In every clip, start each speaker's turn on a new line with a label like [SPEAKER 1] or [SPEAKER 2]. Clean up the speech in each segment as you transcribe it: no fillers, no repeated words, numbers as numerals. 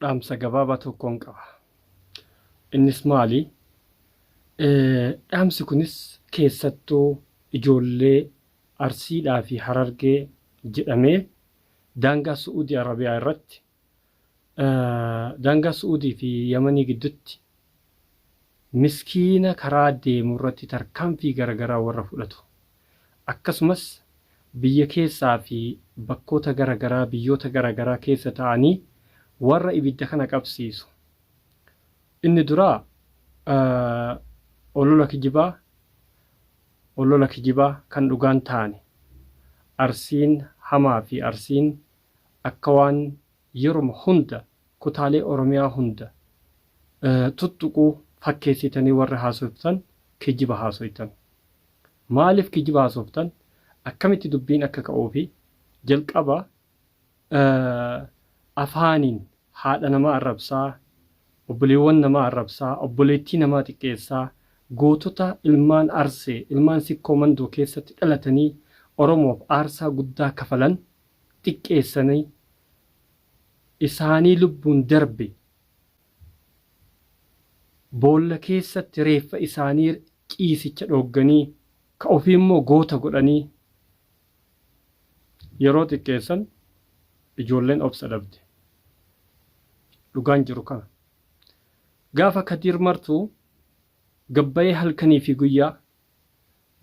[SPEAKER 1] Dhaamsa gabaabaa tokkoon qaba. Innis maali? Dhaamsi kunis keessattuu ijoollee Arsiidhaa fi Harargee jedhamee daangaa Su'uudii Arabiyaa irratti daangaa Su'uudii fi Yamanii giddutti miskiina karaa deemu irratti tarkaanfii garagaraa warra fudhatu. Akkasumas biyya keessaa fi bakkoota gara garaa biyyoota gara garaa keessa ta'anii warra ibidda kana qabsiisu. Inni duraa olola kijibaa olola kijibaa kan dhugaan taane Arsiin hamaa fi Arsiin akka waan yeruma hunda kutaalee Oromiyaa hunda tuttuquu fakkeessitanii warri haasoftan kijiba haasoytan. Maaliif kijiba haasoftan? Akkamitti dubbiin akka ka'uu fi jalqaba afaaniin haadha namaa arrabsaa, obboleewwan namaa arrabsaa, obboleettii namaa xiqqeessaa, gootota ilmaan Arsee, ilmaan Sikkoo Mandoo keessatti dhalatanii Oromoof aarsaa guddaa kafalan xiqqeessanii isaanii lubbuun darbe boolla keessatti reeffa isaanii ciisicha dhoogganii ka ofii immoo goota godhanii yeroo xiqqeessan ijoolleen obsa dhabde. Dhugaan jiru kana. Gaafa Kadiir Martuu gabbayee halkanii fi guyyaa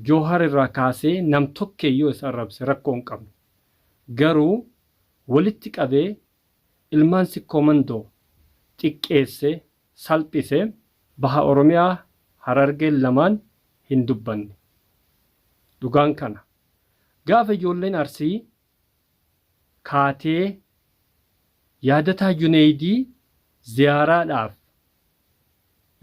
[SPEAKER 1] Joohar irraa kaasee nam tokkee yoo isa arrabse rakkoo hin qabnu. Garuu walitti qabee ilmaan Sikkoo Mandoo xiqqeesse, salphise, Baha Oromiyaa Harargeen lamaan hin dubbanne. Dhugaan kana. Gaafa ijoolleen Arsii kaatee Yaadataa Juneeydii ziyaaraadhaaf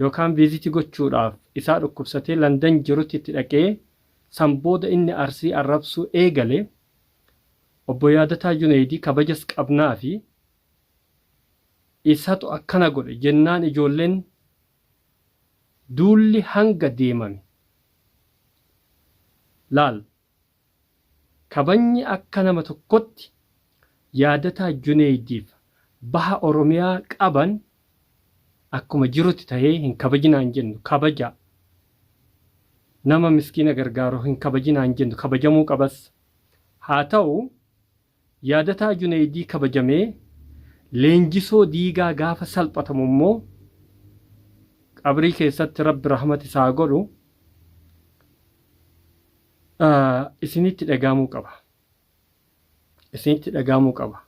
[SPEAKER 1] yookaan viiziti gochuudhaaf isaa dhukkubsatee Landan jirutti itti dhaqee san booda inni Arsii arrabsuu eegale, Obbo Yaadataa Juneeydii kabajas qabnaafi isatu akkana godhe jennaan ijoolleen duulli hanga deemame. Laal kabajni akka nama tokkotti Yaadataa Juneeydiif Baha Oromiyaa qaban akkuma jirutti tahee hin kabajinaa hin jennu kabajaa. Nama miskiina gargaaru hin kabajinaa hin jennu kabajamuu qabas. Haa ta'u Yaadataa Juneeydii kabajamee Leenjisoo Diigaa gaafa salphatamu immoo qabrii keessatti Rabbi rahmata isaa haa godhu isinitti dhagahamuu qaba. Isinitti dhagahamuu qaba.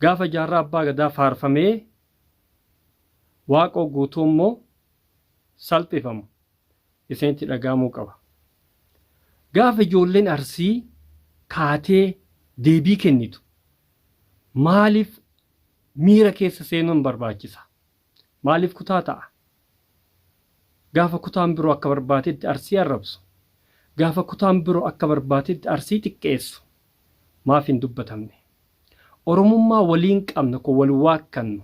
[SPEAKER 1] Gaafa Jaarraa Abbaa Gadaa faarfamee Waaqoo Guutuu immoo salphifamu isinitti dhaga'amuu qaba. Gaafa ijoolleen Arsii kaatee deebii kennitu maaliif miira keessa seenuun barbaachisa? Maaliif kutaa ta'a? Gaafa kutaan biroo akka barbaatetti Arsii arrabsu, gaafa kutaan biroo akka barbaatetti Arsii xiqqeessu maaf hin dubbatamne? Oromummaa waliin qabna ko wal waakkannu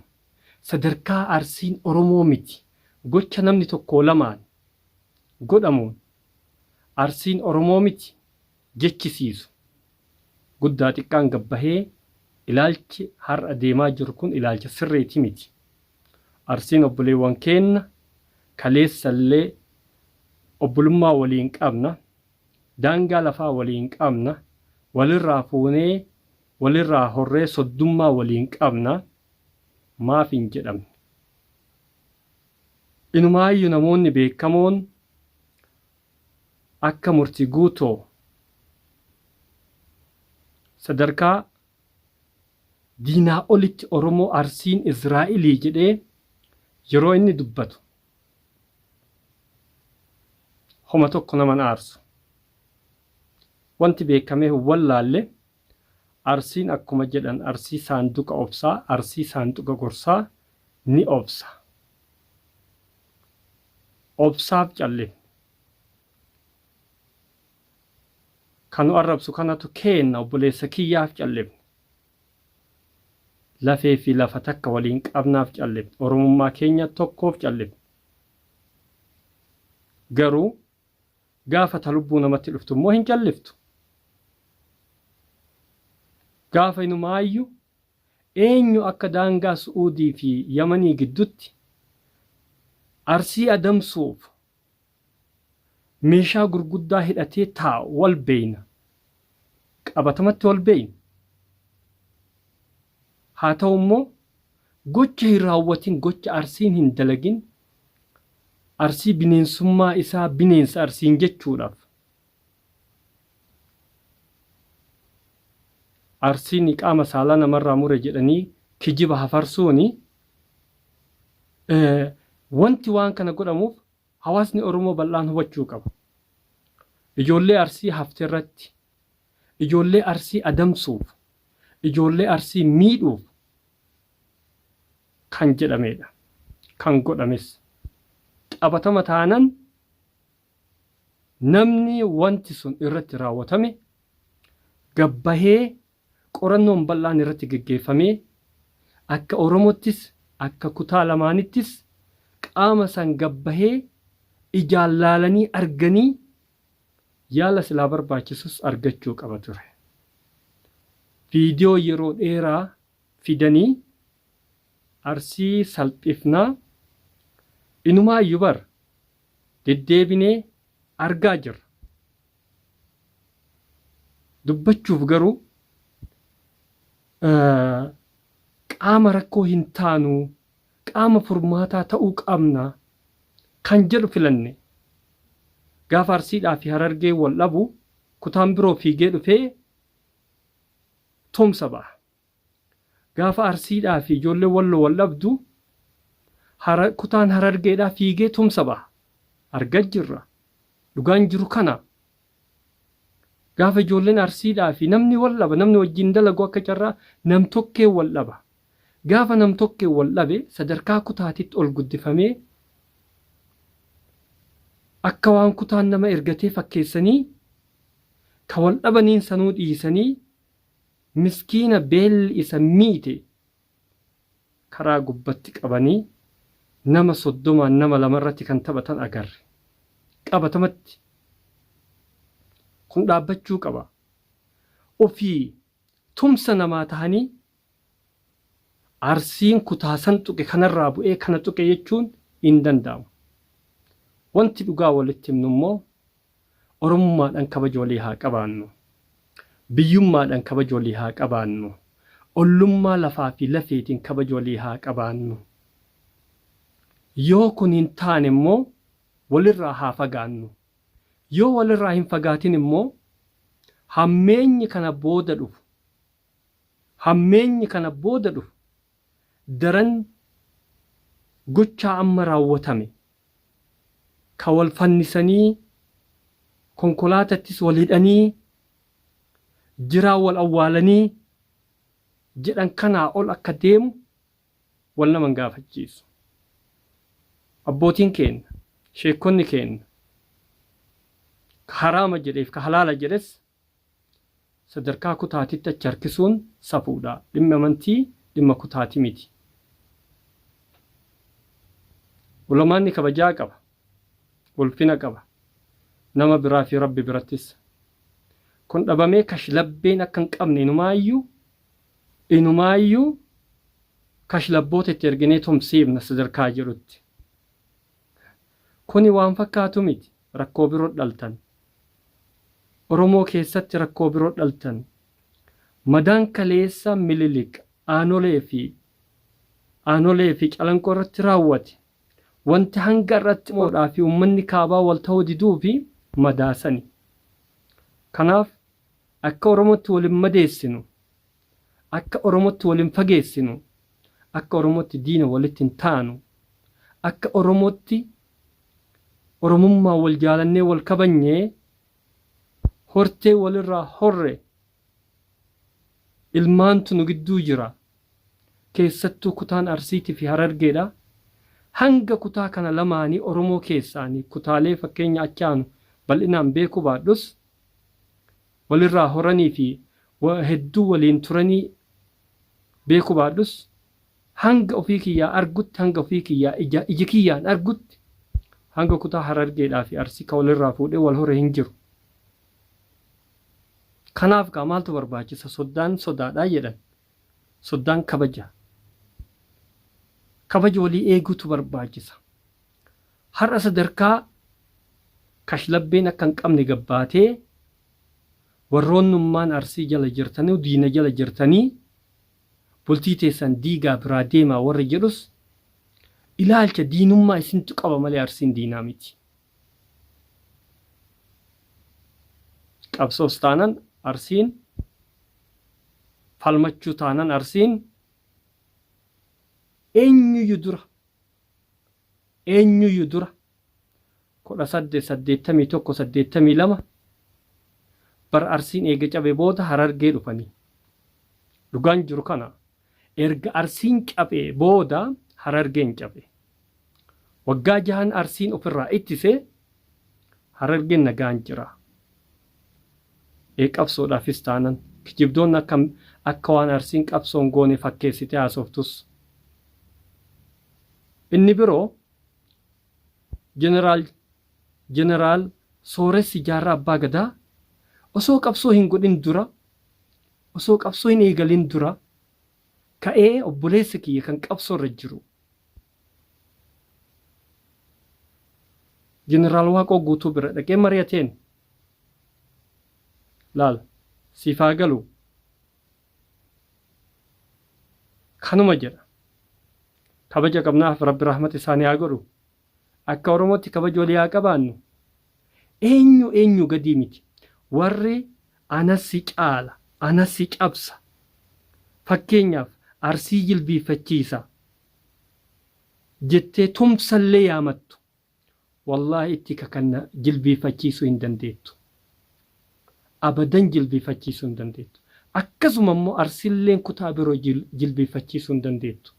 [SPEAKER 1] sadarkaa Arsiin Oromoo miti gocha namni tokkoo lamaan godhamuun Arsiin Oromoo miti jechisiisu guddaa xiqqaan gad bahee ilaalchi har'a deemaa jiru kun ilaalcha sirriiti miti. Arsiin obboleewwan keenna kaleessallee obbolummaa waliin qabna, daangaa lafaa waliin qabna, walirraa fuunee walirraa horree soddummaa waliin qabna maaf hin jedhamne? Inumaayyu namoonni beekamoon akka Murti Guutoo sadarkaa diinaa olitti Oromoo Arsiin Israa'ilii jedhee yeroo inni dubbatu homa tokko nama hin aarsu. Wanti beekamee hin wallaalle Arsiin akkuma jedhan Arsii saanduqa obsaa, Arsii saanduqa gorsaa ni obsa. Obsaaf callifne. Ka nu arrabsu kanatu keenna obboleessa kiyyaaf callifne. Lafee fi lafa takka waliin qabnaaf callifne. Oromummaa keenya tokkoof callifne. Garuu Gaafa ta lubbuu namatti dhuftu immoo hin calliftu. Gaafa inumaayyu Eenyu akka daangaa Su'uudii fi Yamanii giddutti Arsii adamsuuf meeshaa gurguddaa hidhatee taa'u wal beeyna. Qabatamatti wal beeyna. Haa ta'u immoo gocha hin raawwatin, gocha Arsiin hin dalagin, Arsii bineensummaa isaa bineensa Arsiin jechuudhaaf Arsiin qaama saalaa namarraa mure jedhanii kijiba hafarsuuni wanti waan kana godhamuuf hawaasni Oromoo bal'aan hubachuu qaba. Ijoollee Arsii hafte irratti, ijoollee Arsii adamsuuf, ijoollee Arsii miidhuuf kan jedhameedha. Kan godhames. Qabatama taanan namni wanti sun irratti raawwatame gad bahee qorannoon bal'aan irratti geggeeffamee akka Oromottis akka kutaa lamaanittis qaama san gad bahee ijaan laalanii arganii yaala silaa barbaachisus argachuu qaba ture. Viidiyoo yeroo dheeraa fidanii Arsii salphifnaa inumaayyuu bar deddeebinee argaa jirra. Dubbachuuf garuu qaama rakkoo hin taanu, qaama furmaataa ta'uu qabna kan jedhu filanne. Gaafa Arsiidhaa fi Harargeen wal dhabu kutaan biroo fiigee dhufee tumsa ba'a. Gaafa Arsiidhaa fi ijoolleen Walloo wal dhabdu kutaan Harargeedhaa fiigee tumsa baha. Arga jirra. Dhugaan jiru kana. Gaafa ijoolleen Arsiidhaa fi namni wal dhaba, namni wajjin dalagu akka carraa nam-tokkeen wal dhaba. Gaafa nam-tokkeen wal dhabe sadarkaa kutaatitti ol guddifamee akka waan kutaan nama ergatee fakkeessanii ka wal dhabaniin sanuu dhiisanii Miskiina beelli isa miite karaa gubbatti qabanii nama 30n nama 2 irratti kan taphatan agarre. Qabatamatti kun dhaabbachuu qaba. Ofii tumsa namaa tahanii Arsiin kutaa san tuqe kanarraa bu'ee kana tuqe jechuun hin danda'amu. Wanti dhugaa walitti himnu immoo Oromummaadhaan kabaja walii haa qabaannu. Biyyummaadhaan kabaja walii haa qabaannu. Ollummaa lafaa fi lafeetiin kabaja walii haa qabaannu. Yoo kun hin taane immoo walirraa haa fagaannu. Yoo walirraa hin fagaatin immoo hammeenyi kana booda dhufu hammeenyi kana booda dhufu daran gochaa amma raawwatame ka wal fannisanii konkolaatattis wal hidhanii jiraa wal awwaalanii jedhan kanaa ol akka deemu wal nama hin gaafachiisu. Abbootiin keenna, sheekkonni keenna ka haraama jedheef ka halaala jedhes sadarkaa kutaatitti achi harkisuun safuudha. Dhimmi amantii dhimma kutaati miti. Ulamaanni kabajaa qaba. Ulfina qaba. Nama biraa fi Rabbi birattis. Kun dhabamee kashlabbeen akka hin qabne inumaayyuu inumaayyuu kashlabboota itti erginee tumsiifna sadarkaa jedhutti. Kuni waan fakkaatu miti. Rakkoo biroo dhaltan. Oromoo keessatti rakkoo biroo dhaltan. Madaan kaleessa Mililik Aanolee fi Aanolee fi Calanqoo irratti raawwate wanti hanga har'atti Oromoodhaa fi uummanni kaabaa wal ta'uu diduu fi madaa sani. Kanaaf akka Oromootti wal hin madeessinu, akka Oromootti wal hin fageessinu, akka Oromootti diina walitti hin taanu, akka Oromootti Oromummaan wal jaalannee wal kabanyee hortee walirraa horre ilmaantu nu gidduu jira. Keessattuu kutaan Arsiitii fi Harargeedha. Hanga kutaa kana lamaanii Oromoo keessaanii kutaalee fakkeenya achi aanu bal'inaan beekuu baadhus walirraa horanii fi hedduu waliin turanii beekuu baadhus Hanga ofii kiyyaa argutti, hanga ofii kiyyaa ija, iji kiyyaan argutti, hanga kutaa Harargeedhaa fi Arsii ka walirraa fuudhee wal hore hin jiru. Kanaaf gaa maaltu barbaachisa? Soddaan sodaadha jedhan. Soddaan kabaja. Kabaja walii eeguutu barbaachisa. Har'a sadarkaa kashlabbeen akka hin qabne gabbaatee warroonnummaan Arsii jala jirtanii diina jala jirtanii bultii teessan diigaa biraa deemaa warri jedhus ilaalcha diinummaa isintu qaba malee Arsiin diinaa miti. Qabsoos taanan Arsiin falmachuu taanan Arsiin eenyuyyu dura eenyuyyu dura 1881 82 bara Arsiin eega cabe booda Harargee dhufanii. Dhugaan jiru kana. Erga Arsiin caphee booda Harargeen caphe. Waggaa jahan Arsiin ofirraa ittise Harargeen nagaan jira. Ee qabsoodhaafis taanan kijibdoonni akka akka waan Arsiin qabsoo hin goone fakkeessitee haasoftus. Inni biroo Jeneraal Jeneraal Sooressi Jaarraa Abbaa Gadaa osoo qabsoo hin godhin dura osoo qabsoo hin eegalin dura ka'ee obboleessa kiyya kan qabsoo irra jiru Jeneraal Waaqoo Guutuu bira dhaqee mari'ateen laal siif haa galu kanuma jedha. Kabaja qabnaaf Rabbi rahmata isaanii haa godhu. Akka Oromootti kabaja walii haa qabaannu. Eenyu eenyu gadii miti. Warri anas si caala, anas si cabsa. Fakkeenyaaf Arsii jilbiiffachiisa jettee tumsallee yaamattu. Wallaahi itti kakanna jilbiiffachiisuu hin dandeettu. Abadan jilbiiffachiisuu hin dandeettu. Akkasuma immoo Arsilleen kutaa biroo jilbiiffachiisuu hin dandeettu.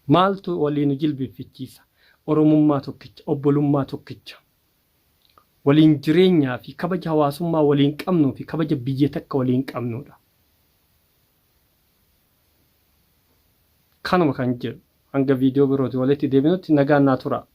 [SPEAKER 1] Maaltu walii nu jilbiiffichiisa? Oromummaa tokkicha, obbolummaa tokkicha. Waliin jireenyaa fi kabaja hawaasummaa waliin qabnuu fi kabaja biyya takka waliin qabnuudha. Kanuma kan jedhu. Hanga viidiyoo birooti walitti deebinutti nagaan naa turaa.